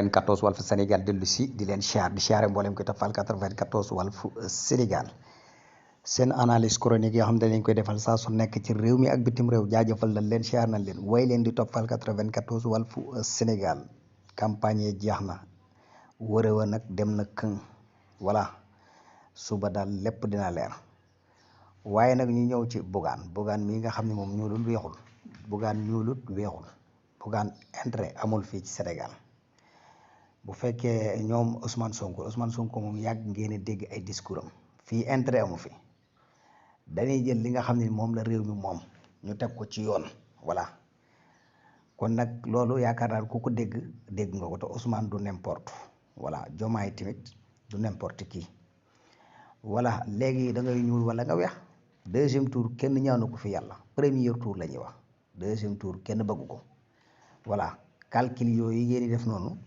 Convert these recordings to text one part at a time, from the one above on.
94 Walf Sénégal dellu si di leen siyaare mboolem koy tafal 94 Walf Sénégal seen analyse chronique yoo xam ne dañ koy defal saa su nekk ci réew mi ak bitim réew jaajëfal nañ leen siyaar nañ leen way leen di toppal 94 Walf Sénégal campagne yi jeex na wërë wa nag dem na këng voilà suba daal lépp dina leer waaye nag ñu ñëw ci Bougane mii nga xam ne moom ñuulul weexul Bougane intérêt amul fii ci Sénégal bu fekkee ñoom Ousmane Sonko moom yàgg ngeen a dégg ay discours am fii intérêt amu fi dañuy jël li nga xam ne moom la réew mi moom ñu teg ko ci yoon voilà kon nag loolu yaakaar naa ku ko dégg nga ko te Ousmane du n'importe voilà Diomaye tamit du n'importe qui voilà léegi da ngay ñuul wala nga weex deuxième tour kenn ñaanu ko fi yàlla premier tour la ñuy wax deuxième tour kenn bëggu ko voilà calcul yooyu ngeen di def noonu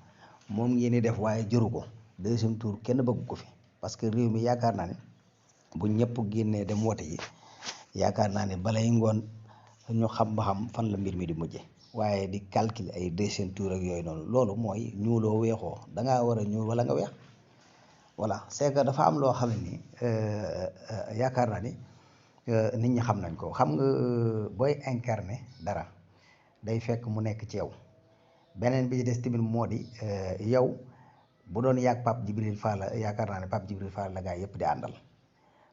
moom ngeen di def waaye jëru ko deuxième tour kenn bëggu ko fi parce que réew mi yaakaar naa ne bu ñëpp génnee dem wote yi yaakaar naa ne balay ngoon ñu xam ba xam fan la mbir mi di mujje waaye di calculer ay deuxième tour ak yooyu noonu loolu mooy ñuuloo weexoo dangaa war a ñuul wala nga weex voilà c'est que dafa am loo xam ne ni yaakaar naa ni nit ñi xam nañ ko xam nga booy incarner dara day fekk mu nekk ci yow beneen bi ci des tamit moo di yow bu doon yàgg Pape Djibril Fall la yaakaar naa ne Pape Djibril Fall la gaa yëpp di àndal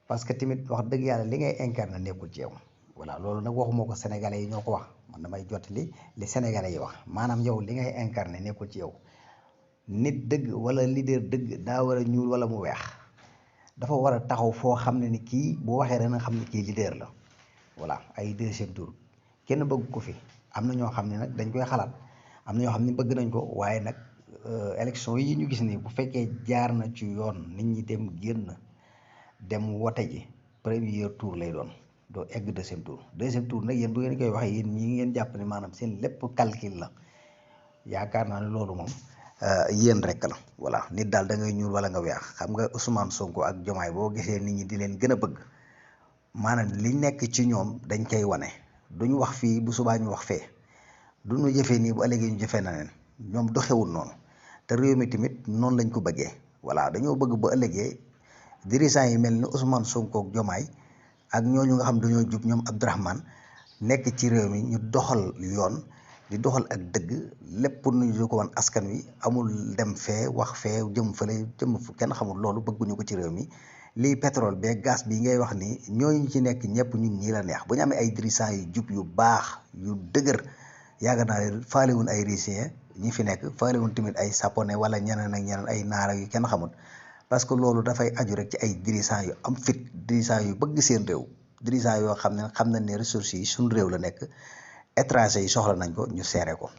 parce que tamit wax dëgg yàlla li ngay incarner nekkul ci yow voilà loolu nag waxuma ko sénégalais yi ñoo ko wax man damay jottali li sénégalais yi wax maanaam yow li ngay incarner nekkul ci yow nit dëgg wala leader dëgg daa war a ñuul wala mu weex dafa war a taxaw foo xam ne ni kii bu waxee dana xam ne kii leader la voilà ay deuxième tour kenn bëgg ko fi am na ñoo xam ne nag dañ koy xalaat am na ñoo xam ne bëgg nañ ko waaye nag élection yi ñu gis nii bu fekkee jaar na ci yoon nit ñi dem génn dem wote ji premier tour lay doon doo egg deuxième tour nag yéen bu ngeen koy waxee yéen ñi ngeen jàpp ne maanaam seen lépp calcul la yaakaar naa ne loolu moom yéen rek la voilà nit daal da ngay ñuul wala nga weex xam nga Ousmane Sonko ak Diomaye boo gisee nit ñi di leen gën a bëgg maanaam li nekk ci ñoom dañ koy wane duñu wax fii bu subaa ñu wax fee duñu jëfee nii bu ëllëgee ñu jëfee na leen ñoom doxewul noonu te réew mi tamit noonu lañ ko bëggee voilà dañoo bëgg ba ëllëgee dirigeants yi mel ni Ousmane Sonko ak Diomaye ak ñooñu nga xam dañoo jub ñoom Abdourahmane nekk ci réew mi ñu doxal yoon di doxal ak dëgg lépp nu ñu ko wan askan wi amul dem fee wax fee jëm fële jëm fu kenn xamul loolu bëgguñu ko ci réew mi lii pétrole bee gaz bi ngay wax ni ñooñu ci nekk ñëpp ñun ñii la neex bu ñu amee ay dirigeants yu jub yu baax yu dëgër yaakaar naa ne faalewuñ ay Russie ñi fi nekk faalewuñ tamit ay Japonais wala ñeneen ak ñeneen ay naara yu kenn xamul parce que loolu dafay aju rek ci ay dirigeants yu am fit dirigeants yu bëgg seen réew dirigeants yoo xam ne xam nañ ne ressources yi suñ réew la nekk étranger yi soxla nañ ko ñu seere ko